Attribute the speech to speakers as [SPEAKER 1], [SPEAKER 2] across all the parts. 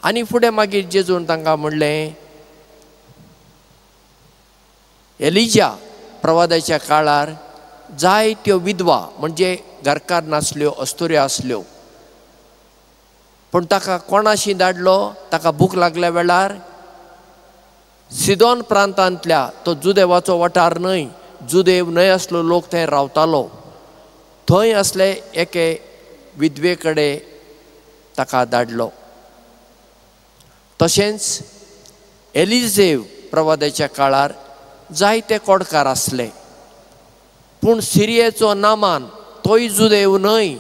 [SPEAKER 1] आनी फुडें मागीर जेजून तांकां म्हणलें, एलिजा प्रवादाच्या काळार जायत्यो विधवा म्हणजे घरकार नासल्यो, अस्तुऱ्यो आसल्यो, पूण ताका कोणाशी धाडलो? ताका भूक लागल्या वेळार सिदोन प्रांतांतल्या, तो जुदेवाचो वाठार न्हय, जुदेव न्हय आसलो लोक थंय रावतालो, थंय आसले एके विधवे कडेन ताका धाडलो. तशेंच एलिजेव प्रवादाच्या काळार जायते कोडकार आसले, पूण सिरियेचो नामान, तोय जुदेव न्हय,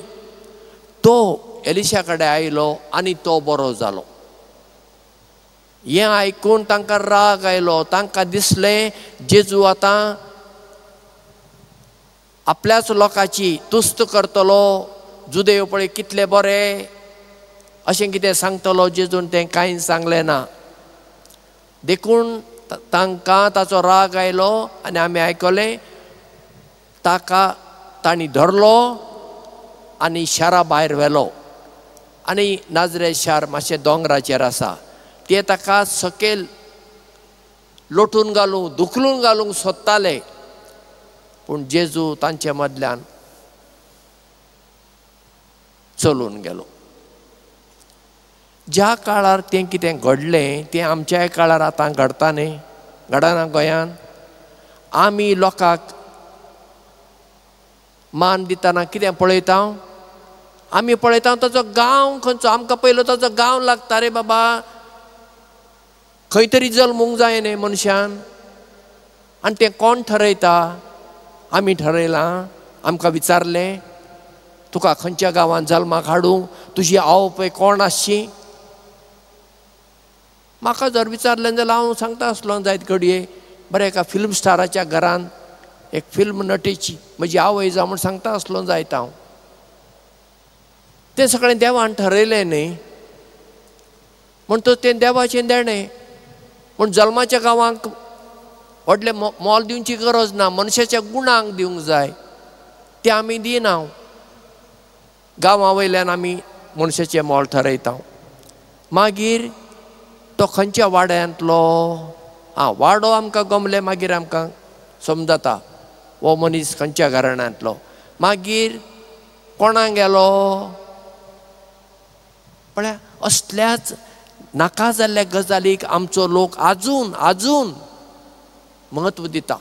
[SPEAKER 1] तो एलिशा कडेन आयलो आनी तो बरो जालो. हें आयकून तांकां राग आयलो. तांकां दिसलें जेजू आतां आपल्याच लोकांची तुस्त करतलो, जुदेव पळय कितले बरे अशें कितें सांगतलो. जेजून तें कांय सांगलें ना, देखून तांकां ताचो राग आयलो. आनी आमी आयकलें ताका तांणी धरलो आनी शारा भायर व्हेलो. आनी नाजरेत शार मातशें दोंगराचेर आसा, ते ताका सकयल लोटून घालूंक, धुकलून घालूंक सोदताले, पूण जेजू तांचे मदल्यान चलून गेलो. ज्या काळार तें कितें घडलें तें आमच्याय काळार आतां घडटा न्ही, घडना गोंयान. आमी लोकांक मान दितना कितें पळयता? आमी पळयता ताचो गांव खंयचो, आमकां पयलो ताचो गांव लागता. रे बाबा, खंय तरी जल्मूंक जाय न्ही मनशान, आनी तें कोण ठरयता? आमी ठरयलां? आमकां विचारलें तुका खंयच्या गांवांत जल्माक हाडूं, तुजी आवय कोण आसची? म्हाका जर विचारलें जाल्यार हांव सांगता आसलो जायत घडये, बरें एका फिल्म स्टाराच्या घरान एक फिल्म नटेची म्हजी आवय जावं म्हूण सांगता आसलो जायत हांव. तें सगळें देवान ठरयलें न्ही, म्हणटच तें देवाचें देणें. पूण जल्माच्या गांवांक व्हडलें मोल दिवची गरज ना, मनशाच्या गुणांक दिवंक जाय, तें आमी दिना. गांवा वयल्यान आमी मनशाचें मोल ठरयता. मागीर तो खंयच्या वाड्यांतलो, आं वाडो आमकां गमले मागीर आमकां समजता हो मनीस खंयच्या घराण्यांतलो. मागीर कोणाक गेलो पळया, असल्याच नाका जाल्ल्या गजालीक आमचो लोक आजून आजून म्हत्व दिता.